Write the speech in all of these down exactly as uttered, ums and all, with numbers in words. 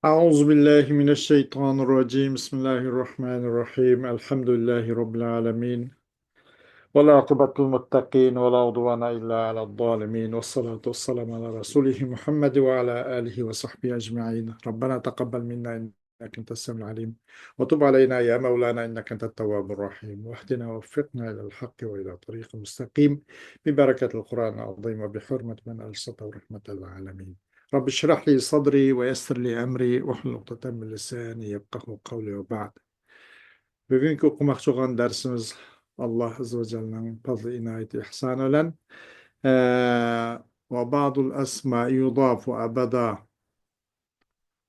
أعوذ بالله من الشيطان الرجيم. بسم الله الرحمن الرحيم. الحمد لله رب العالمين. والعاقبة للمتقين ولا عدوان إلا على الظالمين. والصلاة والسلام على رسوله محمد وعلى آله وصحبه أجمعين. ربنا تقبل منا إنك أنت السميع العليم. وتب علينا يا مولانا إنك أنت التواب الرحيم. واهدنا ووفقنا إلى الحق وإلى طريق مستقيم. ببركة القرآن العظيم وبحرمة من أرسلته رحمة للعالمين. رب اشرح لي صدري ويسر لي أمري واحلل عقدة من لساني يفقهوا قولي وبعد. بۈگۈنكى ئوقۇماقچى بولغان دەرسىمىز ئاللا ئەززە ۋە جەللىنىڭ پەزلى، ئىنايىتى، ئېھسانى بىلەن، ئە، وبعض الأسماء يضاف أبدا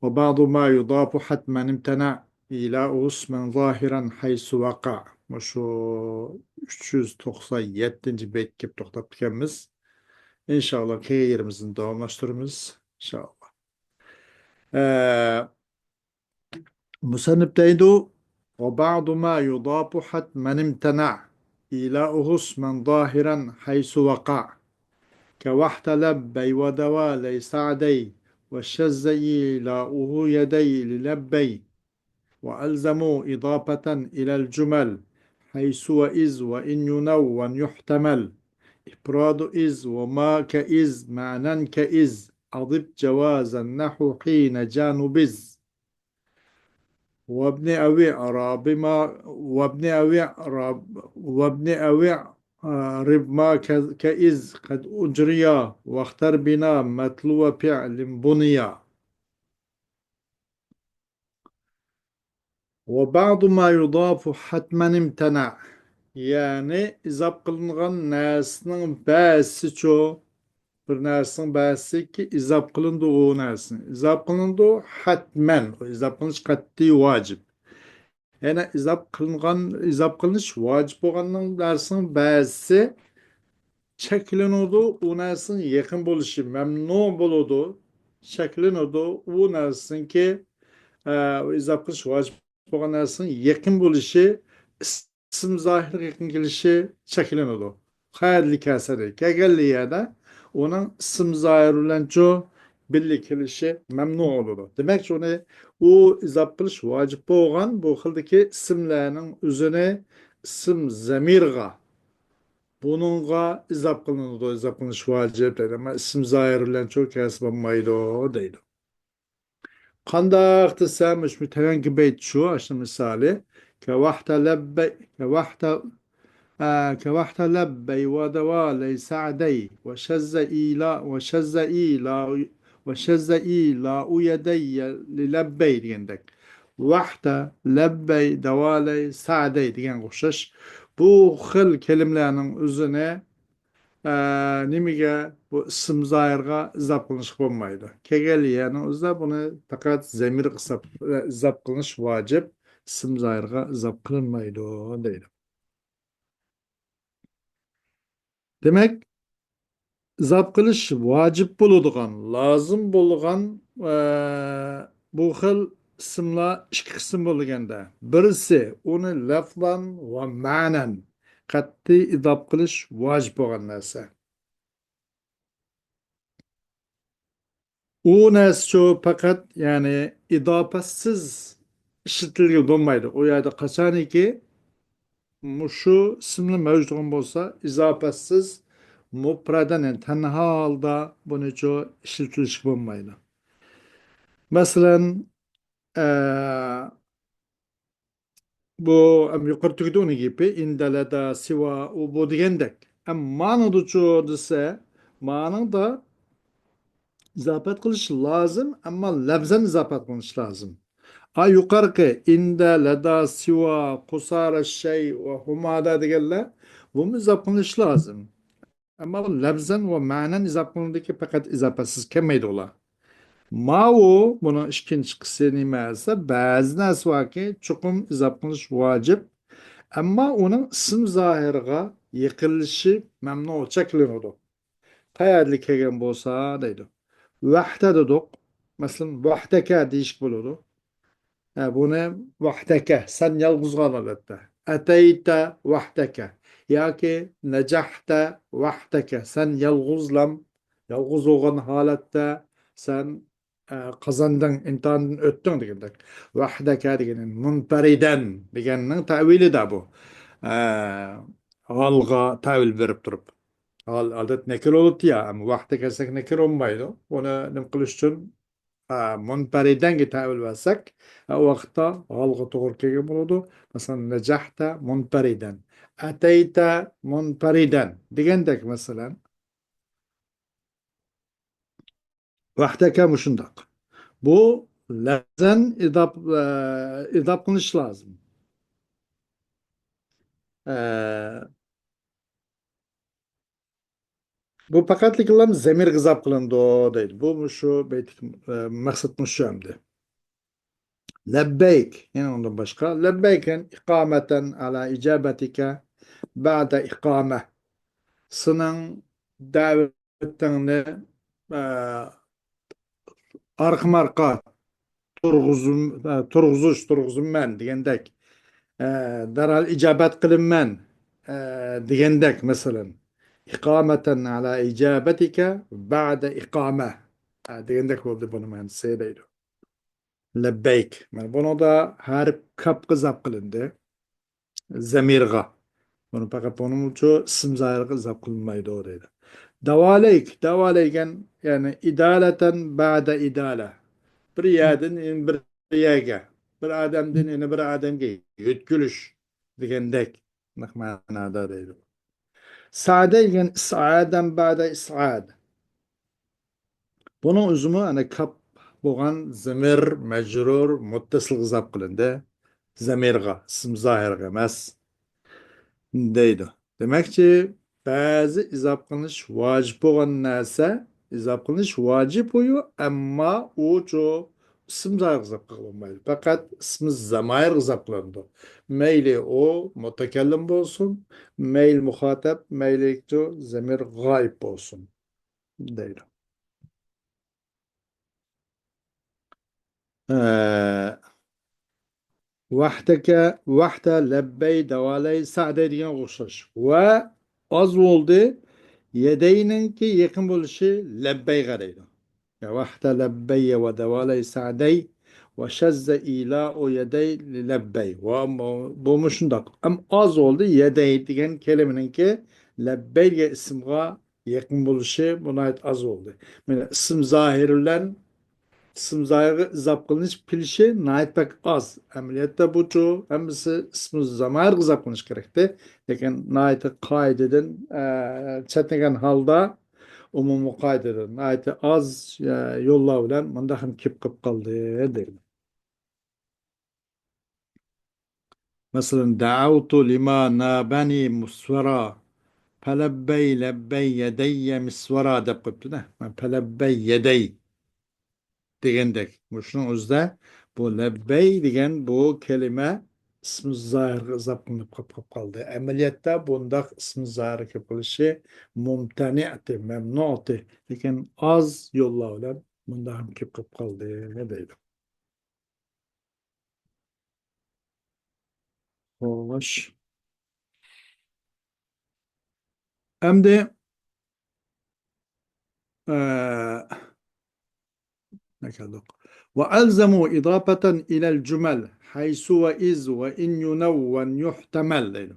وبعض ما يضاف حتما امتنع إيلاؤه اسما ظاهرا حيث وقع. مۇشۇ ئۈچ يۈز توقسان يەتتىنچى بەيتكە كېلىپ توختاپتىكەنمىز. ئىنشائاللا، كېيىن يېرىمىزدىن داۋاملاشتۇرىمىز. ئىنشائاللا. ئە، مۇسەننىپ دەيدۇ، وبعض ما يضاف حتما امتنع إيلاؤه اسما ظاهرا حيث وقع. كوحت لبي ودوالي سعدي، وشز إيلاؤه يدي للبي. وألزموا إضافة إلى الجمل حيث وإذ وإن ينون يحتمل. إفراد إذ وما كإذ معنى كإذ. أضف جوازا نحو حين جانبذ. وابن أوع راب ما، وابن أوع راب، وابن أوع، آه، رب ما ك-، كإذ قد أجريا، واختر بنا متلو فعل بنيا. وبعض ما يضاف حتما امتنع. يەنى ئىزاپ قىلىنغان نەرسىنىڭ بەزىسىچۇ، بىر نەرسىنىڭ بەزىسىكى ئىزاپ قىلىنىدۇ ئۇ نەرسىنى. ئىزاپ قىلىنىدۇ ھەتمەن. ئىزاپ قىلىنىش قەتئىي ۋاجىپ. يەنى ئىزاپ قىلىنغان، ئىزاپ قىلىنىش ۋاجىپ بولغاننىڭ نەرسىنىڭ بەزىسى چەكلىنىدۇ، ئۇ نەرسىنىڭ يېقىن بولۇشى مەمنۇ بولىدۇ، چەكلىنىدۇ، ئۇ نەرسىنىڭكى، ئە، ئىزاپ قىلىش ۋاجىپ بولغان نەرسىنىڭ يېقىن بولۇشى ئىسىم زاھىرغا يېقىن كېلىشى چەكلىنىدۇ. قەيەردىلا كەلسىدى، كەلگەنلا يەردە ئۇنىڭ ئىسىم زاھىر بىلەنچۇ بىللە كېلىشى مەمنۇ بولىدۇ. دېمەك، شۇنى ئۇ ئىزاپ قىلىش ۋاجىپ بولغان بۇ خىلدىكى ئىسىملەرنىڭ ئۆزىنى ئىسىم زەمىرغا، بۇنىڭغا ئىزاپ قىلىنىدۇ، ئىزاپ قىلىنىش ۋاجىپ دەيدۇ. ئەمما ئىسىم زاھىر بىلەنچۇ كەلسە بولمايدۇ دەيدۇ. قانداق دېسەم، مۇشۇ تۆۋەنكى بەيت شۇ، ئاشۇ مىسالى. كوحت لبي، كوحت، ئە، كوحت لبي ودوالي سعدي، وشز إيلا، وشز إيلا، وشز إيلاء يدي للبي دېگەندەك. ۋەھتە، لەببەي، داۋالاي، سەدەي دېگەنگە ئوخشاش. بۇ خىل كەلىمىلەرنىڭ ئۆزىنى ئە، نېمىگە؟ بۇ ئىسىم زاھىرغا ئىزاپ قىلىنىشقا بولمايدۇ. كەلگەن يەرنىڭ ئۆزىدە بۇنى پەقەت زەمىرگە ئىزاپ، ئىزاپ قىلىنىش ۋاجىپ، ئىسىم زاھىرغا ئىزاپ قىلىنمايدۇ دەيدۇ. دېمەك، ئىزاپ قىلىش ۋاجىپ بولىدىغان، لازىم بولغان، ئە، بۇ خىل ئىسىملار ئىككى قىسىم بولىدىكەن-دە. بىرسى ئۇنى لەفزەن ۋە مەنەن قەتئىي ئىزاپ قىلىش ۋاجىپ بولغان نەرسە. ئۇ نەرسىچۇ پەقەت، يەنى ئىزاپەتسىز ئىشلىتىلگىلى بولمايدۇ. ئۇ يەردە قاچانكى مۇشۇ ئىسىملا مەۋجۇت بولغان بولسا، ئىزاپەتسىز مۇپرەدەن، يەنى تەنھا ھالدا بۇنىچۇ ئىشلىتىلىشكە بولمايدۇ. مەسىلەن، ئە، بۇ، ئەم، يۇقىرى تۈگىدى ئۇنىڭ گېپى، ئىندە، لەدا، سىۋا، ئۇ، بۇ دېگەندەك. ئەم، مانىدىچۇ دېسە، مانىڭدا ئىزاپەت قىلىش لازىم، ئەمما لەپزەن ئىزاپەت قىلىش لازىم. ئا، يۇقىرىقى ئىندە، لەدا، سىۋا، قۇسارە، شەي ۋە ھۇمادا دېگەنلەر، بۇمۇ ئىزاپەت قىلىش لازىم. ئەمما لەپزەن ۋە مەنەن ئىزاپەت قىلىنىدىكى، پەقەت ئىزاپەتسىز كەلمەيدۇ ئۇلار. ماۋۇ، بۇنىڭ ئىككىنچى قىسمى نېمە دېسە، بەزى نەرسە باركى، چوقۇم ئىزاپەت قىلىش ۋاجىپ، ئەمما ئۇنىڭ ئىسىم زاھىرغا يېقىنلىشىش مەمنۇ، چەكلىنىدۇ. قەيەردىلا كەلگەن بولسا دەيدۇ. ۋەھدە دېدۇق. مەسىلەن، ۋەھدەكە دېيىشكە بولىدۇ. ھە، بۇنى ۋەھدەكە، سەن يالغۇزغا ھالەتتە. ئەتەيتە ۋەھدەكە ياكى نەجەھتە ۋەھدەكە، سەن يالغۇزلام، يالغۇز بولغان ھالەتتە سەن ئە، قازاندىڭ، ئىمتىھاندىن ئۆتتۈڭ دېگەندەك. ۋەھدەكە دېگىنى مۇنپەرىدەن دېگەننىڭ تەۋىلى دە بۇ. ئە، ھالغا تەۋىل بېرىپ تۇرۇپ. ھال، ئادەت نەكىر بولىدۇ يا، ئەمما ۋەھدەكە دېسەك نەكىر بولمايدۇ. ئۇنى نېمە قىلىش ئۈچۈن؟ ئە، مۇنپەرىدەنگە تەۋىل بەرسەك، ئە، ئۇ ۋاقىتتا ھالغا توغرا كەلگەن بولىدۇ. مەسىلەن، نەجەھتە مۇنپەرىدەن، ئەتەيتە مۇنپەرىدەن دېگەندەك، مەسىلەن. ۋەھدەكە مۇشۇنداق. بۇ لەزەن ئىداپ-، ئە، ئىداپ قىلىنىش لازىم. ئە، بۇ پەقەتلىكلا زەمىرگە ئىزاپ قىلىنىدۇ دەيدۇ. بۇ مۇشۇ بەيتتىكى، ئە، مەقسەت مۇشۇ ئەمدى. لەببەيك، يەنە ئۇندىن باشقا. لەببەيك ئىقامەتەن ئەلا ئىجابەتىكە بەئدە ئىقامە. سېنىڭ دەۋىتىڭنى، ئە، ئارقىمۇئارقا تۇرغۇزۇم-، ئە، تۇرغۇزۇش، تۇرغۇزۇمەن دېگەندەك، ئە، دەرھال ئىجابەت قىلىمەن، ئە، دېگەندەك، مەسىلەن، ئىقامەتەن ئەلا ئىجابەتىكە بەئدە ئىقامە، ئە، دېگەندەك بولدى بۇنىڭ مەنىسى دەيدۇ. لەببەيك. مانا بۇنىڭدا ھەرپ كاپقا ئىزاپ قىلىندى. زەمىرغا. بۇنى پەقەت بۇنىڭچۇ ئىسىم زاھىرغا ئىزاپ قىلىنمايدۇ دەيدۇ. دەۋالەيك، دەۋالەيگەن، يەنى ئىدالەتەن بەئدە ئىدالە. بىر يەردىن يەنە بىر يەرگە، بىر ئادەمدىن يەنە بىر ئادەمگە يۆتكىلىش دېگەندەك مەنادا دەيدۇ. سەئدە دېگەن ئىسئادەن بەئدە ئىسئاد. بۇنىڭ ئۆزىمۇ ئەنە كاپ بولغان زەمىر، مەجرۇر، مۇتتەسىلغا ئىزاپ قىلىندى. زەمىرغا، ئىسىم زاھىرغا ئەمەس. دەيدۇ. دېمەكچى، بەزى ئىزاپ قىلىنىش ۋاجىپ بولغان نەرسە، ئىزاپ قىلىنىش ۋاجىپ ئۇيۇ، ئەمما ئۇچۇ ئىسىم زاھىرغا ئىزاپ قىلىنمايدۇ. پەقەت ئىسمى زامايىرغا ئىزاپ قىلىنىدۇ. مەيلى ئۇ مۇتەكەللىم بولسۇن، مەيلى مۇخاتەب، مەيلى زەمىر غائىب بولسۇن. دەيدۇ. ئە، ۋەھدەكە، ۋەھدە، لەببەي، دەۋالەي، سەئدەي دېگەنگە ئوخشاش. ۋە ئاز بولدى. يەدەينىڭكى يېقىن بولۇشى لەببەيگە دەيدۇ. يا ۋەھدە لەببەي ۋە دەۋالەي سەئدەي ۋە شەززە ئىلاءۇ يەدەي لەببەي. ۋە بۇ، بۇمۇ شۇنداق. ئەم ئاز بولدى. يەدەي دېگەن كەلىمىنىڭكى لەببەي دېگەن ئىسىمغا يېقىن بولۇشى بۇ ناھايىتى ئاز بولدى. مانا ئىسىم زاھىر بىلەن ئىسىم زاھىرغا ئىزاپ قىلىنىش قىلىشى ناھايىتى بەك ئاز. ئەمەلىيەتتە بۇچۇ ھەممىسى ئىسمى زامايىرغا ئىزاپ قىلىنىش كېرەكتى. لېكىن ناھايىتى قائىدىدىن، ئە، چەتنىگەن ھالدا ئومۇمىي قائىدىدىن ناھايىتى ئاز، ئە، يوللار بىلەن مۇنداق ھەم كېلىپ قېلىپ قالدى دەيمەن. مەسىلەن، دەئەۋتۇ لىما نابەنى مىسۋەرا. پەلەببەي لەببەي يەدەييە مىسۋەرا دەپ قويۇپتۇ-دە. مانا پەلەببەي يەدەي دېگەندەك. مۇشۇنىڭ ئۆزىدە بۇ لەببەي دېگەن بۇ كەلىمە ئىسمى زاھىرغا ئىزاپ قىلىنىپ قېلىپ، قېلىپ قالدى. ئەمەلىيەتتە بۇنداق ئىسمى زاھىرغا كېلىپ قېلىشى مۇمتەنىئتى، مەمنۇئتى. لېكىن ئاز يوللار بىلەن مۇنداق ھەم كېلىپ قېلىپ قالدى دەيدۇ. خوش. ئەمدى، ئە، نەكەلدۇق. وألزموا إضافة إلى الجمل حيث وإذ وإن ينو وأن يحتمل دەيدۇ.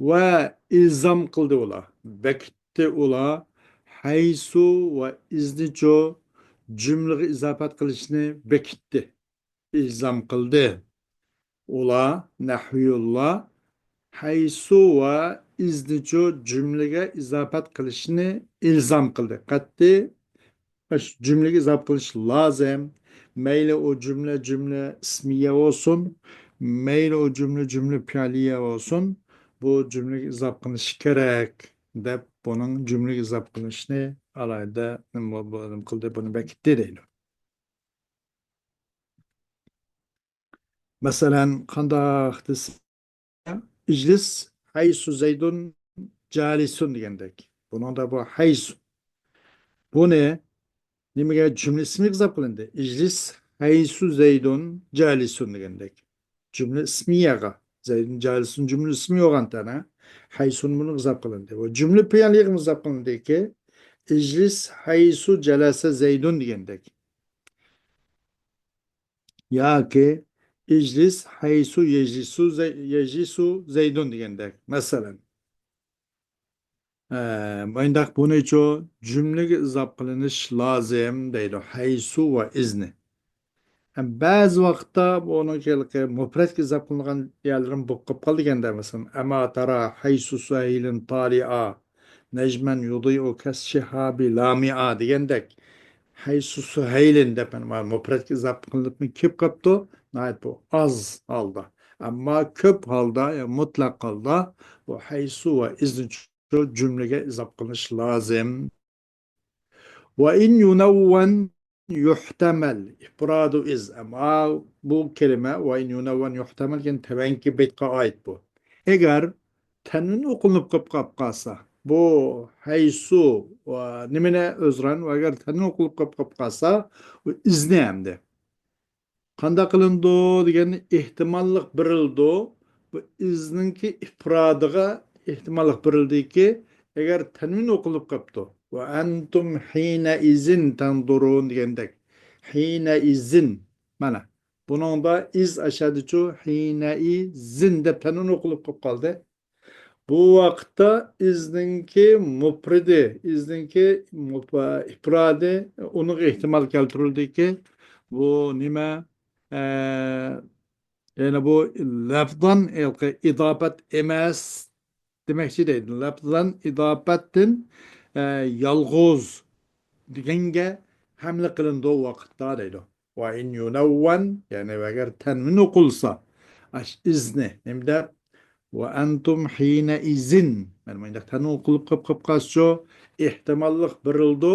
ۋە ئىلزام قىلدى ئۇلار. بېكىتتى ئۇلار. ھەيسۇ ۋە ئىزنىچۇ جۈملىگە ئىزاپەت قىلىشنى بېكىتتى. ئىلزام قىلدى. ئۇلار، نەھۋىيۇللار، ھەيسۇ ۋە ئىزنىچۇ جۈملىگە ئىزاپەت قىلىشنى ئىلزام قىلدى. قەتئىي مۇشۇ جۈملىگە ئىزاپە قىلىش لازىم. مەيلى ئۇ جۈملە، جۈملە ئىسمىيە بولسۇن، مەيلى ئۇ جۈملە، جۈملە پېئىلىيە بولسۇن، بۇ جۈملىگە ئىزاپە قىلىنىشى كېرەك دەپ، بۇنىڭ جۈملىگە ئىزاپە قىلىنىشىنى ئالاھىدە نېمە، بۇ، نېمە قىلدى، بۇنى بېكىتتى دەيدۇ. مەسىلەن، قانداق دېسە، ئىجلىس ھەيسۇ زەيدۇن جالىسۇن دېگەندەك. بۇنىڭدا بۇ ھەيسۇ. بۇنى نېمىگە؟ جۈملە ئىسمىگە ئىزاپە قىلىندى. ئىجلىس ھەيسۇ زەيدۇن جالىسۇن دېگەندەك. جۈملە ئىسمىيەگە. زەيدۇن جالىسۇن جۈملە ئىسمى بولغانتەنە. ھەيسۇن بۇنىڭغا ئىزاپە قىلىندى. ۋە جۈملە پېئىلىيەگە ئىزاپە قىلىندىكى، ئىجلىس ھەيسۇ جەلەسە زەيدۇن دېگەندەك. ياكى ئىجلىس ھەيسۇ يەجلىسۇ زەي-، يەجلىسۇ زەيدۇن دېگەندەك. مەسىلەن، ئە، مۇنداق بۇنىچۇ جۈملىگە ئىزاپ قىلىنىش لازىم دەيدۇ. ھەيسۇ ۋە ئىزنى. ھەم بەزى ۋاقىتتا بۇنىڭ ھېلىقى مۇپرەتكە ئىزاپ قىلىنغان يەرلىرىمۇ بولۇپ قېلىپ قالىدىكەن-دە، مەسىلەن، ئەما تارا ھەيسۇ سۇھەيلىن تالىئا، نەجمەن يۇدىئۇ كەسشىھابى لامىئا دېگەندەك، ھەيسۇ سۇھەيلىن دەپ، مانا، مۇپرەتكە ئىزاپ قىلىنىپمۇ كېلىپ قاپتۇ، ناھايىتى بۇ ئاز ھالدا. ئەمما كۆپ ھالدا، يا مۇتلەق ھالدا بۇ ھەيسۇ ۋە ئىزنى شۇ جۈملىگە ئىزاپ قىلىنىش لازىم. ۋە ئىن يۇنەۋۋەن يۇھتەمەل ئىپرادۇ ئىز. ئەمما بۇ كەلىمە ۋە ئىن يۇنەۋۋەن يۇھتەمەل دېگەن تۆۋەنكى بەيتقا ئائىت بۇ. ئەگەر تەنۋىن ئوقۇلۇپ قېلىپ قاپ قالسا، بۇ ھەيسۇ ۋە نېمىنى ئۆزرەن ۋە ئەگەر تەنۋىن ئوقۇلۇپ قېلىپ قاپ قالسا، ئۇ ئىزنى ئەمدى. قانداق قىلىنىدۇ دېگەندە، ئېھتىماللىق بېرىلىدۇ. بۇ ئىزنىڭكى ئىپرادىغا ئېھتىماللىق بېرىلدىكى، ئەگەر تەنۋىن ئوقۇلۇپ قاپتۇ. ۋە ئەنتۇم ھىنە ئىزىن تەنزۇرۇن دېگەندەك. ھىنە ئىزىن. مانا، بۇنىڭدا ئىز ئەشەدىچۇ، ھىنە ئىزىن دەپ تەنۋىن ئوقۇلۇپ قېلىپ قالدى. بۇ ۋاقىتتا ئىزنىڭكى مۇپرىدى، ئىزنىڭكى مۇپ-، ئىپرادى، ئۇنىڭغا ئېھتىمال كەلتۈرۈلدىكى، بۇ نېمە، ئە، يەنى بۇ لەفزان ھېلىقى ئىزاپەت ئەمەس دېمەكچى دەيدۇ. لەفزان ئىزاپەتتىن، ئە، يالغۇز دېگەنگە ھەملە قىلىنىدۇ ۋاقىتتا دەيدۇ. ۋە ئىن يۇنەۋۋەن، يەنى ئەگەر تەنۋىن ئوقۇلسا، ئاش ئىزنى، نېمە دەپ؟ ۋە ئەنتۇم ھىنە ئىزىن. مانا مۇنداق تەنۋىن ئوقۇلۇپ قېلىپ، قېلىپ قالسىچۇ، ئېھتىماللىق بېرىلىدۇ.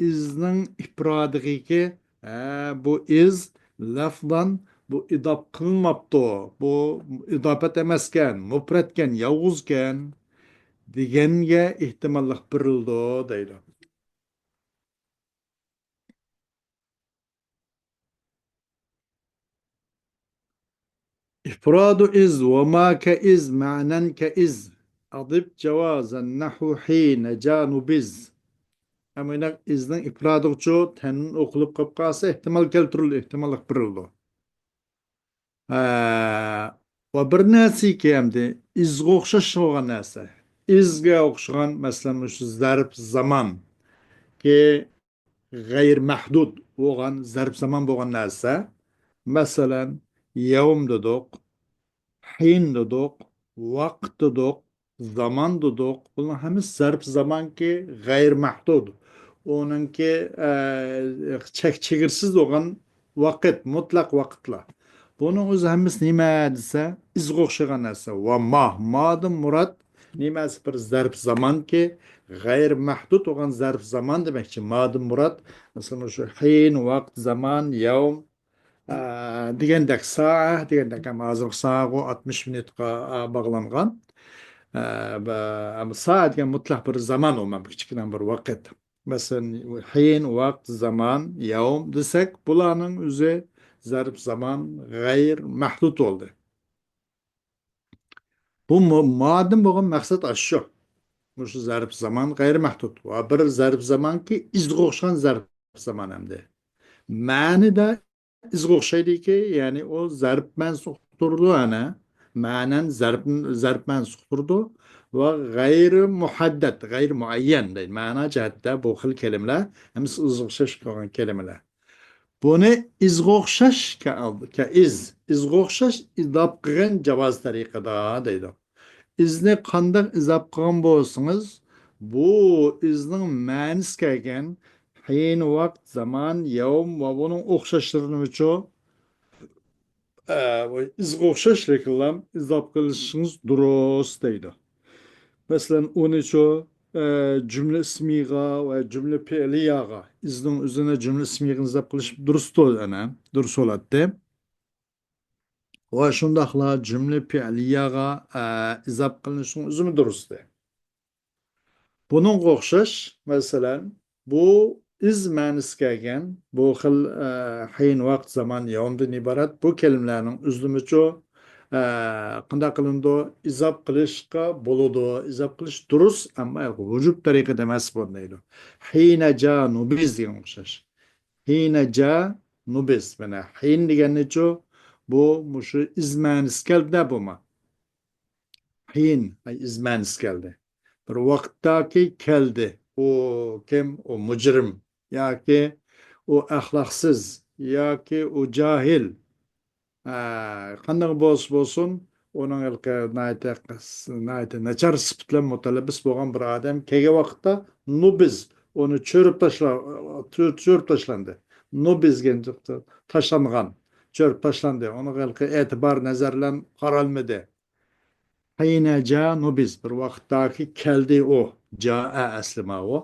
ئىزنىڭ ئىپرادىغىكى، ھە، بۇ ئىز لەفزان، بۇ ئىزاپ قىلىنماپتۇ. بۇ ئىزاپەت ئەمەسكەن، مۇپرەتكەن، يالغۇزكەن دېگەنگە ئېھتىماللىق بېرىلىدۇ دەيدۇ. ئىپرادۇ ئىز ۋە ما كە ئىز، مەنەن كە ئىز. ئەضىپ جاۋازەن نەھۋۇ ھىنە جا نۇبىز. ئەمما ئىزنىڭ ئىپرادىغىچۇ تەنۋىن ئوقۇلۇپ قېلىپ قالسا، ئېھتىمال كەلتۈرۈلىدۇ، ئېھتىماللىق بېرىلىدۇ. ھە، ۋە بىر نەرسىكى ئەمدى ئىزغا ئوخشاش بولغان نەرسە. ئىزگە ئوخشىغان، مەسىلەن، مۇشۇ زەرپ زامان كى غەير مەھدۇد بولغان زەرپ زامان بولغان نەرسە. مەسىلەن، يەۋم دېدۇق، ھىن دېدۇق، ۋاقىت دېدۇق، زامان دېدۇق. بۇلار ھەممىسى زەرپ زامانكى غەير مەھدۇد. ئۇنىڭكى، ئە، چەك چېگرىسىز بولغان ۋاقىت، مۇتلەق ۋاقىتلار. بۇنىڭ ئۆزى ھەممىسى نېمە دېسە، ئىزغا ئوخشىغان نەرسە. ۋە ما، مادىن مۇراد نېمەسى بىر زەرپ زامانكى، غەير مەھدۇد بولغان زەرپ زامان دېمەكچى. مادىن مۇراد، مەسىلەن، شۇ ھىن، ۋاقىت، زامان، يەۋم، ئە، دېگەندەك، سائە دېگەندەك، ئەمما ھازىرقى سائەغۇ ئاتمىش مىنۇتقا، ئە، باغلانغان. ئە، بە-، ئەمما سائە دېگەن مۇتلەق بىر زامان، ئومۇمەن كىچىككىنە بىر ۋاقىت. مەسىلەن، ھىن، ۋاقىت، زامان، يەۋم دېسەك، بۇلارنىڭ ئۆزى زەرپ زامان غەير مەھدۇد بولدى. بۇ مۇ-، مادىن بولغان مەقسەت ئاشۇ. مۇشۇ زەرپ زامان غەير مەھدۇد. ۋە بىر زەرپ زامانكى ئىزغا ئوخشىغان زەرپ زامان ئەمدى. مەنىدە ئىزغا ئوخشايدىكى، يەنى ئۇ زەرپ مەنسۇختۇردۇ ئەنە. مەنەن زەرپ، زەرپ مەنسۇختۇردۇ. ۋە غەيرى مۇھەددەد، غەيرى مۇئەييەن دەيدۇ. مەنا جەھەتتە بۇ خىل كەلىمىلەر ھەممىسى ئىزغا ئوخشاش قالغان كەلىمىلەر. بۇنى ئىزغا ئوخشاش كە-، كە ئىز، ئىزغا ئوخشاش ئىزاپ قىلغان جاۋاز تەرىقىدا دەيدۇ. ئىزنى قانداق ئىزاپ قىلغان بولسىڭىز، بۇ ئىزنىڭ مەنىسى كەلگەن ھىن، ۋاقىت، زامان، يەۋم ۋە بۇنىڭ ئوخشاشلىرىنىچۇ، ئە، ئىزغا ئوخشاش لېكىنلا ئىزاپ قىلىشىڭىز دۇرۇس دەيدۇ. مەسىلەن، ئۇنىچۇ، ئە، جۈملە ئىسمىغا ۋە جۈملە پېئلىيەغا، ئىزنىڭ ئۆزىنى جۈملە ئىسمىغا ئىزاپ قىلىش دۇرۇستۇ، ئەنە، دۇرۇس بولاتتى. ۋە شۇنداقلا جۈملە پېئلىيەغا، ئە، ئىزاپ قىلىنىشنىڭ ئۆزىمۇ دۇرۇستى. بۇنىڭغا ئوخشاش، مەسىلەن، بۇ ئىز مەنىسى كەلگەن، بۇ خىل، ئە، ھىن، ۋاقىت، زامان، يەۋمدىن ئىبارەت بۇ كەلىمىلەرنىڭ ئۆزلىمىچۇ، ئە، قانداق قىلىنىدۇ؟ ئىزاپ قىلىشقا بولىدۇ، ئىزاپ قىلىش دۇرۇس، ئەمما ۋۇجۇب تەرىقىدە ئەمەس بۇ دەيدۇ. ھىنە جا نۇبىز دېگەن ئوخشاش. ھىنە جا نۇبىز. مانا ھىن دېگەننىچۇ؟ بۇ مۇشۇ ئىز مەنىسى كەلدى-دە بۇمۇ. ھىن، ئاي، ئىز مەنىسى كەلدى. بىر ۋاقىتتاكى كەلدى. ئۇ كىم؟ ئۇ مۇجرىم. ياكى ئۇ ئەخلاقسىز. ياكى ئۇ جاھىل. ھە، قانداق بولسا بولسۇن، ئۇنىڭ ھېلىقى ناھايىتى، ناھايىتى ناچار سۈپىتى بىلەن مۇتەلەببىس بولغان بىر ئادەم كەلگەن ۋاقىتتا نۇبىز، ئۇنى چۆرۈپ تاشلا-، چۆرۈپ تاشلاندى. نۇبىز دېگەن تاشلانغان، چۆرۈپ تاشلاندى. ئۇنىڭغا ھېلىقى ئېتىبار نەزەر بىلەن قارالمىدى. ھىنە جا نۇبىز، بىر ۋاقىتتاكى كەلدى ئۇ. جائە ئەسلى ماۋۇ.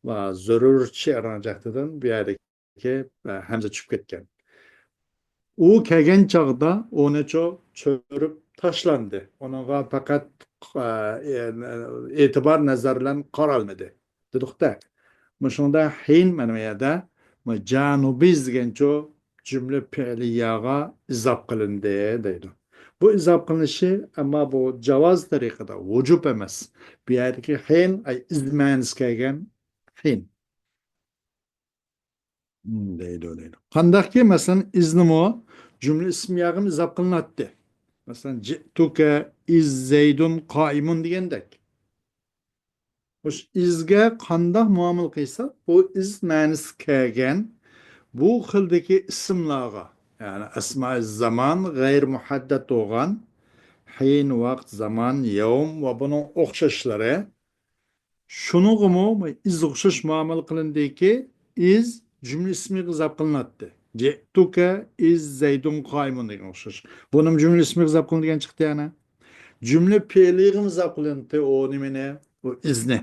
ۋە زۆرۈر شېئىرنىڭ جەھىتىدىن بۇ يەردىكى، ئە، ھەمزە چۈشۈپ كەتكەن. ئۇ كەلگەن چاغدا ئۇنىچۇ چۆرۈپ تاشلاندى. ئۇنىڭغا پەقەت، ئە، ئېتىبار نەزەر بىلەن قارالمىدى. دېدۇق-دە. مۇشۇڭدا ھىن مانا بۇ يەردە جا نۇبىز دېگەنچۇ جۈملە پېئلىيەغا ئىزاپ قىلىندى دەيدۇ. بۇ ئىزاپ قىلىنىشى، ئەمما بۇ جاۋاز تەرىقىدە، ۋۇجۇب ئەمەس. بۇ يەردىكى ھىن، ئاي، ئىز مەنىسى كەلگەن ھىن. دەيدۇ، دەيدۇ. قانداقكى، مەسىلەن، ئىزنىمۇ جۈملە ئىسمىيەگىمۇ ئىزاپ قىلىناتتى. مەسىلەن، جىئتۇكە ئىز زەيدۇن قائىمۇن دېگەندەك. مۇشۇ ئىزگە قانداق مۇئامىلە قىلساق، بۇ ئىز مەنىسى كەلگەن بۇ خىلدىكى ئىسىملارغا، يەنى ئەسمائىز زامان غەيرىي مۇھەددەت بولغان، ھىن، ۋاقىت، زامان، يەۋم ۋە بۇنىڭ ئوخشاشلىرى، شۇنىڭغىمۇ ئىزغا ئوخشاش مۇئامىلە قىلىندىكى، ئىز جۈملە ئىسمىغا ئىزاپ قىلىناتتى. جىئتۇكە ئىز زەيدۇن قائىمۇن دېگەن ئوخشاش. بۇنىمۇ جۈملە ئىسمىغا ئىزاپ قىلىنىدىغان چىقتى يەنە. جۈملە پېئلىغىمۇ ئىزاپ قىلىناتتى ئۇ نېمىنى؟ ئۇ ئىزنى.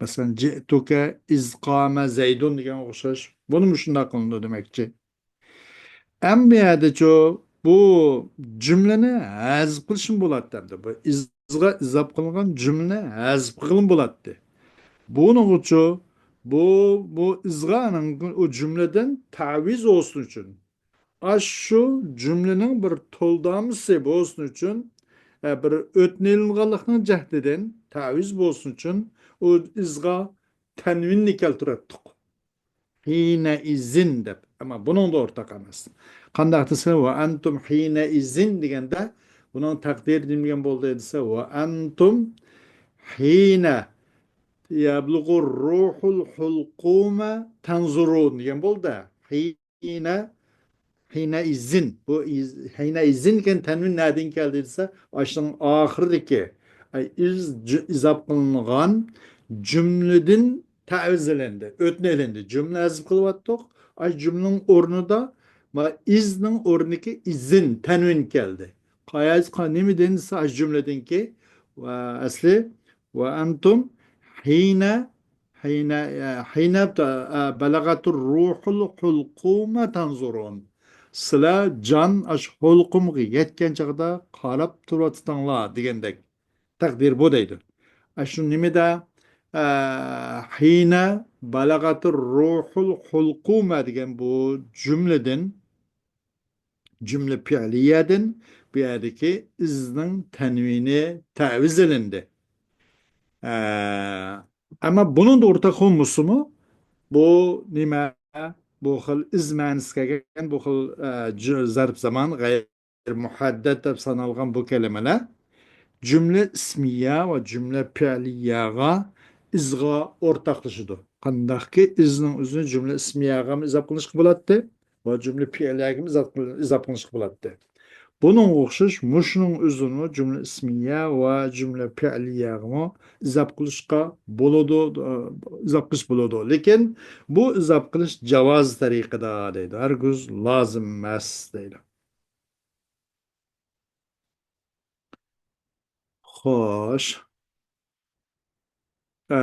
مەسىلەن، جىئتۇكە ئىز قامە زەيدۇن دېگەن ئوخشاش. بۇنىمۇ شۇنداق قىلىنىدۇ دېمەكچى. ئەمما بۇ يەردىچۇ بۇ جۈملىنى ھەزىپ قىلىشمۇ بولاتتى ئەمدى. بۇ ئىزغا ئىزاپ قىلىنغان جۈملىنى ھەزىپ قىلغىلىمۇ بولاتتى. بۇنىڭغىچۇ بۇ، بۇ ئىزغا ئۇ جۈملىدىن تەۋىز بولسۇن ئۈچۈن، ئاشۇ جۈملىنىڭ بىر تولدامىسى بولسۇن ئۈچۈن، ئە، بىر ئۆتنە ئېلىنغانلىقنىڭ جەھىتىدىن تەۋىز بولسۇن ئۈچۈن ئۇ ئىزغا تەنۋىننى كەلتۈرەتتۇق. ھىنەئىزىن دەپ. ئەمما بۇنىڭدا ئورتاق ئەمەس. قانداق دېسە، ۋە ئەنتۇم ھىنەئىزىن دېگەندە، بۇنىڭ تەقدىرى نېمە دېگەن بولدى دېسە، ۋە ئەنتۇم ھىنە يەبلۇغۇر روھۇل ھۇلقۇمە تەنزۇرۇن دېگەن بولدى. ھىنە، ھىنەئىزىن. بۇ ئىز-، ھىنەئىزىن دېگەن تەنۋىن نەدىن كەلدى دېسە، ئاشۇنىڭ ئاخىرىدىكى، ئەي، ئىز-، جۈ-، ئىزاپ قىلىنغان جۈملىدىن تەۋىز ئېلىندى، ئۆتنە ئېلىندى. جۈملە ھەزىپ قىلىۋاتتۇق. ئاي، جۈملىنىڭ ئورنىدا، ما، ئىزنىڭ ئورنىدىكى ئىزىن، تەنۋىن كەلدى. قايسى، قا-، نېمىدىن دېسە، ئاي، جۈملىدىنكى، ۋە ئەسلى، ۋە ئەنتۇم ھىنە، ھىنە، ھىنە، ئە، بەلەغەتۇر روھۇل ھۇلقۇمە تەنزۇرۇن. سىلەر جان ئاشۇ ھۇلقۇمغا يەتكەن چاغدا قاراپ تۇرۇۋاتىسىلەر دېگەندەك. تەقدىر بۇ دەيدۇ. ئە، شۇ نېمىدە، ئە، ھىنە بەلەغەتۇر روھۇل ھۇلقۇمە دېگەن بۇ جۈملىدىن، جۈملە پېئلىيەدىن بۇ يەردىكى ئىزنىڭ تەنۋىنى تەۋىز ئېلىندى. ئە، ئەمما بۇنىڭدا ئورتاق بولمىسىمۇ، بۇ نېمە، بۇ خىل ئىز مەنىسى كەلگەن بۇ خىل، ئە، جۈ-، زەرپ زامان غەيرىي مۇھەددەت دەپ سانالغان بۇ كەلىمىلەر جۈملە ئىسمىيە ۋە جۈملە پېئلىيەغا، ئىزغا ئورتاقلىشىدۇ. قانداقكى ئىزنىڭ ئۆزىنى جۈملە ئىسمىيەغىمۇ ئىزاپ قىلىنىشقا بولاتتى ۋە جۈملە پېئلىيەگىمۇ ئىزاپ قىل-، ئىزاپ قىلىنىشقا بولاتتى. بۇنىڭغا ئوخشاش مۇشۇنىڭ ئۆزىنىمۇ جۈملە ئىسمىيە ۋە جۈملە پېئلىيەگىمۇ ئىزاپ قىلىشقا بولىدۇ، ئىزاپ قىلىش بولىدۇ. لېكىن بۇ ئىزاپ قىلىش جاۋاز تەرىقىدە دەيدۇ. ھەرگىز لازىم ئەمەس دەيدۇ. خوش. ئە،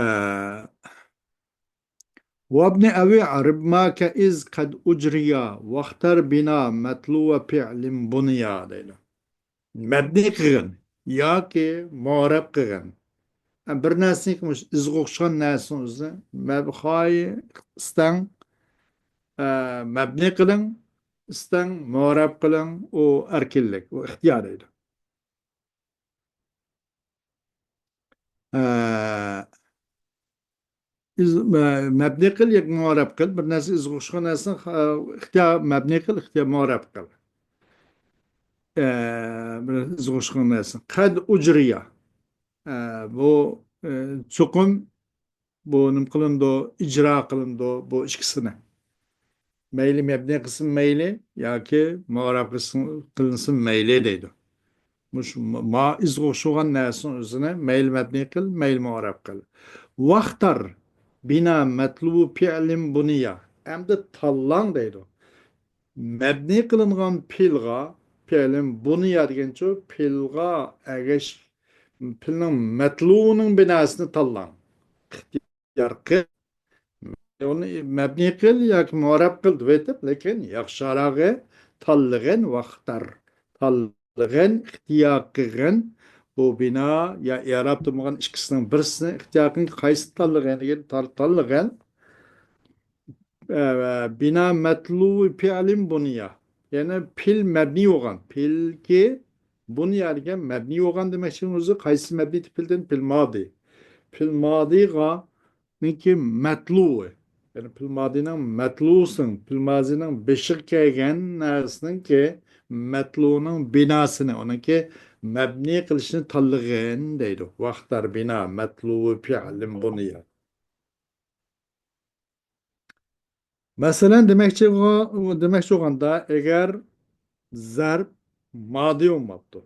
وابن أوع ربما كإذ قد أجريا واختر بنا متلو فعل بنيا دەيدۇ. مەبنى قىلغىن ياكى مۇئرەب قىلغىن. بىر نەرسىنىڭكى مۇشۇ ئىزغا ئوخشىغان نەرسىنىڭ ئۆزىنى مەب-، خاي ئىستەڭ، ئە، مەبنى قىلىڭ، ئىستەڭ مۇئرەب قىلىڭ، ئۇ ئەركىنلىك، ئۇ ئىختىيار دەيدۇ. ئە، ئىز-، مە-، مەبنىي قىل ياكى مۇئرەب قىل. بىر نەرسە ئىزغا ئوخشىغان نەرسىنى، ئە، ئىختىيار مەبنىي قىل، ئىختىيار مۇئرەب قىل. ئە، بىر ئىزغا ئوخشىغان نەرسە. قەد ئۇجرىيە. ئە، بۇ، ئە، چوقۇم بۇ نېمە قىلىنىدۇ؟ ئىجرا قىلىنىدۇ بۇ ئىككىسىنى. مەيلى مەبنىي قىلسۇن مەيلى ياكى مۇئرەب قىلسۇن، قىلىنسۇن مەيلى دەيدۇ. مۇشۇ ما-، ما ئىزغا ئوخشىغان نەرسىنىڭ ئۆزىنى مەيلى مەبنىي قىل، مەيلى مۇئرەب قىل. ۋەختار بىنا مەتلۇبۇ پىئلىن بۇنىيا. ئەمدى تاللاڭ دەيدۇ. مەبنىي قىلىنغان پېئىلغا، پېئىلىن بۇنىيا دېگەنچۇ، پېئىلغا ئەگەش، پېئىلنىڭ مەتلۇبىنىڭ بىناسىنى تاللاڭ. ئىختىيار قىل. ئۇنى مەبنىي قىل ياكى مۇئرەب قىل دەۋېتىپ، لېكىن ياخشىراقى تاللىغىن ۋەختار. تاللىغىن، ئىختىيار قىلغىن. بۇ بىنا يا ئىئرابتا بولغان ئىككىسىنىڭ بىرسىنى ئىختىيار قىلغىن. قايسىنى تاللىغىن دېگەن، تال-، تاللىغىن. ئە، بىنا مەتلۇبى پىئلىن بۇنىيا. يەنى پېئىل مەبنىي بولغان. پېئىلكى بۇنىيا دېگەن مەبنىي بولغان دېمەكچى. ئۆزى قايسى مەبنىي؟ پېئىلدىن پېئىل مادى. پېئىل مادىغا نىڭكى مەتلۇبى. يەنى پېئىل مادىنىڭ مەتلۇبىسىنىڭ، پېئىل مادىنىڭ بېشىغا كەلگەن نەرسىنىڭكى مەتلۇبىنىڭ بىناسىنى، ئۇنىڭكى مەبنىي قىلىشنى تاللىغىن دەيدۇ. ۋەختار بىنا مەتلۇبى پىئلىن بۇنىيا. مەسىلەن، دېمەكچى، دېمەكچى بولغاندا، ئەگەر زەرب مادى بولماپتۇ،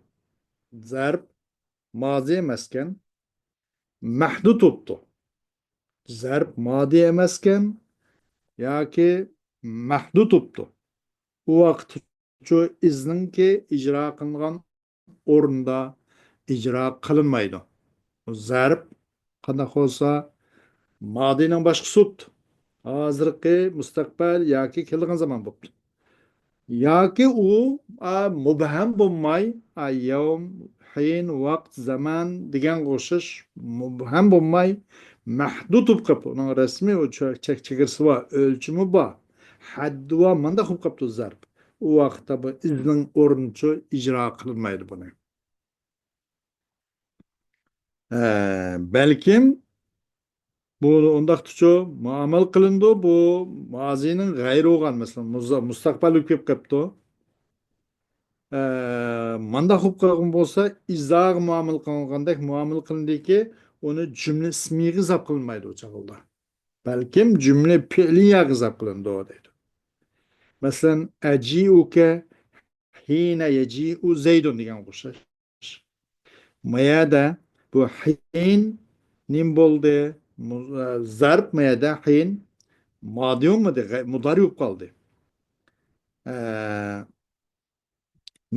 زەرب مازى ئەمەسكەن، مەھدۇد بوپتۇ. زەرب مادى ئەمەسكەن ياكى مەھدۇد بوپتۇ. ئۇ ۋاقىتتا شۇ ئىزنىڭكى ئىجرا قىلىنغان ئورنىدا ئىجرا قىلىنمايدۇ. زەرب قانداق بولسا، مادىنىڭ باشقىسى بوپتۇ. ھازىرقى، مۇستەقبەل ياكى كېلىدىغان زامان بوپتۇ. ياكى ئۇ، ئا، مۇبھەم بولماي، ئا، يەۋم، ھىن، ۋاقىت، زامان دېگەنگە ئوخشاش مۇبھەم بولماي، مەھدۇد بولۇپ قاپتۇ. ئۇنىڭ رەسمىي ئۇ چە-، چەك چېگرىسى بار، ئۆلچىمى بار، ھەددى بار، مانداق بولۇپ قاپتۇ زەرب. ئۇ ۋاقىتتا بۇ ئىزنىڭ ئورنىچۇ ئىجرا قىلىنمايدۇ بۇنى. ئە، بەلكىم بۇ ئۇنداقتىچۇ مۇئامىلە قىلىنىدۇ، بۇ مازىنىڭ غەيرى بولغان، مەسىلەن، مۇزا-، مۇستەقبەل بولۇپ كېلىپ قاپتۇ. ئە، مانداق بولۇپ قالغان بولسا، ئىزاغا مۇئامىلە قىلىنغاندەك مۇئامىلە قىلىنىدىكى، ئۇنى جۈملە ئىسمىيەگە ھېساب قىلىنمايدۇ ئۇ چاغدا. بەلكىم جۈملە پېئلىيەگە ھېساب قىلىنىدۇ دەيدۇ. مەسىلەن، ئەجىئۇكە ھىنە يەجىئۇ زەيدۇن دېگەنگە ئوخشاش. ما يەردە بۇ ھىن نېمە بولدى؟ مۇ-، ئە، زەرب ما يەردە ھىن مادى بولمىدى، غەي-، مۇدارى بولۇپ قالدى. ئە،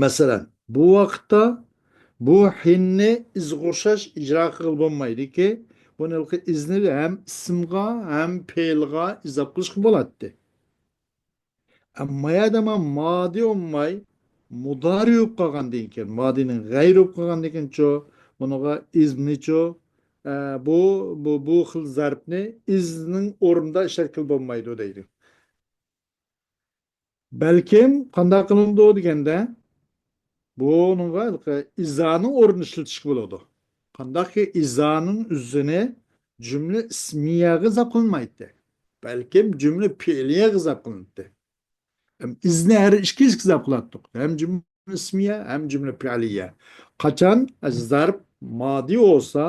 مەسىلەن، بۇ ۋاقىتتا بۇ ھىننى ئىزغا ئوخشاش ئىجرا قىلغىلى بولمايدۇكى، بۇنى ھېلىقى ئىزنى ھەم ئىسىمغا، ھەم پېئىلغا ئىزاپ قىلىشقا بولاتتى. ئەمما يەردە ما-، مادى بولماي، مۇدارى بولۇپ قالغاندىن كېيىن، مادىنىڭ غەيرى بولۇپ قالغاندىن كېيىنچۇ، بۇنىڭغا ئىزنىچۇ، ئە، بۇ، بۇ، بۇ خىل زەربنى ئىزنىڭ ئورنىدا ئىشلەتكىلى بولمايدۇ دەيدۇ. بەلكىم قانداق قىلىنىدۇ دېگەندە، بۇنىڭغا ھېلىقى ئىزانىڭ ئورنىنى ئىشلىتىشكە بولىدۇ. قانداقكى ئىزانىڭ ئۆزىنى جۈملە ئىسمىيەگە ھېساب قىلىنمايتتى. بەلكىم جۈملە پېئلىيەگە ھېساب قىلىناتتى. ھەم ئىزنى ھەر ئىككىسىگە ھېساب قىلاتتۇق. ھەم جۈملە ئىسمىيە، ھەم جۈملە پېئلىيە. قاچان زەرب مادى بولسا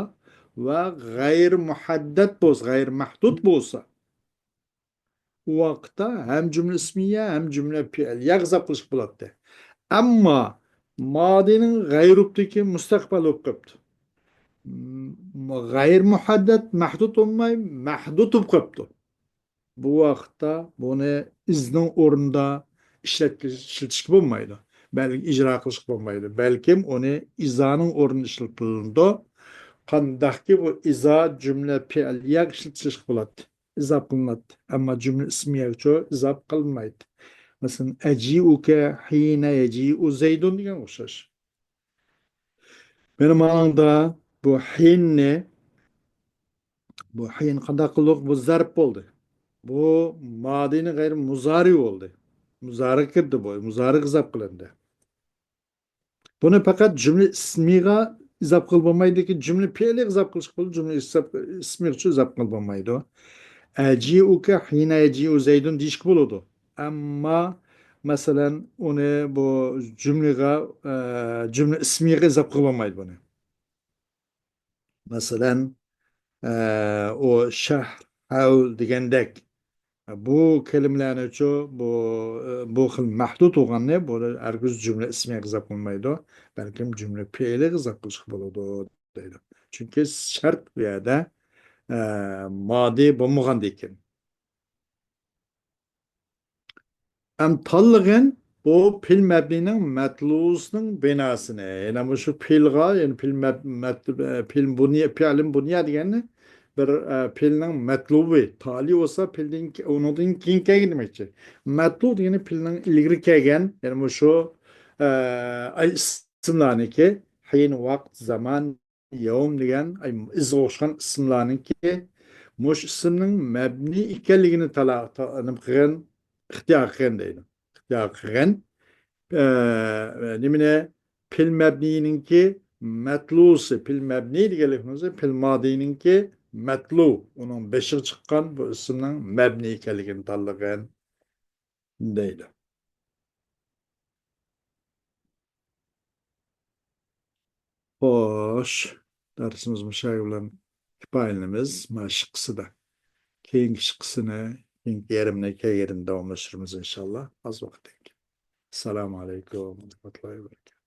ۋە غەيرىي مۇھەددەد بولسا، غەيرىي مەھدۇد بولسا، ئۇ ۋاقىتتا ھەم جۈملە ئىسمىيە، ھەم جۈملە پېئلىيە ھېساب قىلىشقا بولاتتى. ئەمما مادىنىڭ غەيرى بوپتىكى مۇستەقبەل بولۇپ قاپتۇ. م-، غەيرىي مۇھەددەد، مەھدۇد بولماي، مەھدۇد بولۇپ قاپتۇ. بۇ ۋاقىتتا بۇنى ئىزنىڭ ئورنىدا ئىشلەتكە-، ئىشلىتىشكە بولمايدۇ. بەلكى ئىجرا قىلىشقا بولمايدۇ. بەلكىم ئۇنى ئىزانىڭ ئورنىدا ئىشلىتىلىدۇ. قانداقكى بۇ ئىزا جۈملە پېئلىيەگە ئىشلىتىلىشكە بولاتتى. ئىزاپ قىلىناتتى. ئەمما جۈملە ئىسمىيەگىچۇ ئىزاپ قىلىنمايتتى. مەسىلەن، ئەجىئۇكە ھىنە يەجىئۇ زەيدۇن دېگەنگە ئوخشاش. مېنىڭ ماڭىڭدا بۇ ھىننى، بۇ ھىن قانداق قىلدۇق؟ بۇ زەرب بولدى. بۇ مادىنىڭ غەيرىي مۇزارى بولدى. مۇزارىغا كىردى بۇ. مۇزارىغا ئىزاپ قىلىندى. بۇنى پەقەت جۈملە ئىسمىغا ئىزاپ قىلىپ بولمايدۇكى، جۈملە پېئىلىگە ئىزاپ قىلىشقا بولىدۇ، جۈملە ئىسمىغىچە ئىزاپ قىلىپ بولمايدۇ. «ئەجىئۇكە ھىنە يەجىئۇ زەيدۇن» دېيىشكە بولىدۇ. ئەمما، مەسىلەن، ئۇنى بۇ جۈملىگە، ئە، جۈملە ئىسمىغا ئىزاپ قىلىپ بولمايدۇ بۇنى. مەسىلەن، ئە، ئۇ شەھر، ھەۋ دېگەندەك. بۇ كەلىمىلەرنىچۇ، بۇ، بۇ خىل مەھدۇد بولغاننى بۇ ھەرگىز جۈملە ئىسمىغا ئىزاپ قىلمايدۇ، بەلكىم جۈملە پېئىلىگە ئىزاپ قىلىشقا بولىدۇ دەيدۇ. چۈنكى شەرت بۇ يەردە، ئە، مادى بولمىغاندىكىن. ئەم تاللىغىن بۇ پېئىل مەبنىنىڭ مەتلۇسىنىڭ بىناسىنى، يەنى مۇشۇ پېئىلغا، يەنى پېئىل مەب-، مەت-، پېئىل بۇنيە، پېئىلىن بۇنيە دېگەننى بىر، ئە، پېئىلنىڭ مەتلۇبى، تالى بولسا پېئىلدىن كې-، ئۇنىڭدىن كېيىن كەلگەن دېمەكچى. مەتلۇ دېگىنى پېئىلنىڭ ئىلگىرى كەلگەن، يەنى مۇشۇ، ئە، ئاي ئىسىملارنىكى، ھىن، ۋاقىت، زامان، يەۋم دېگەن، ئاي، ئىزغا ئوخشىغان ئىسىملارنىڭكى مۇشۇ ئىسىمنىڭ مەبنىي ئىكەنلىكىنى تالا-، تا-، نېمە قىلغان، ئىختىيار قىلغان دەيدۇ. ئىختىيار قىلغان. ئە، نېمىنى؟ پېئىل مەبنىينىڭكى مەتلۇسى، پېئىل مەبنىي دېگەنلىكىمىز پېئىل مادىينىڭكى مەتلۇ، ئۇنىڭ بېشىغا چىققان بۇ ئىسىمنىڭ مەبنىي ئىكەنلىكىنى تاللىغان دەيدۇ. خوش، دەرسىمىز مۇشۇ يەر بىلەن كۇپايىلىنىمىز. مانا شىققىسىدا. كېيىنكى شىققىسىنى، كېيىنكى يېرىمىنى كەلگەندە داۋاملاشتۇرىمىز ئىنشاللا. ئاز ۋاقىتتىن كېيىن. ئەسسالامۇ ئەلەيكۇم ۋە رەھمەتۇللاھى ۋە بەرىكاتۇھ.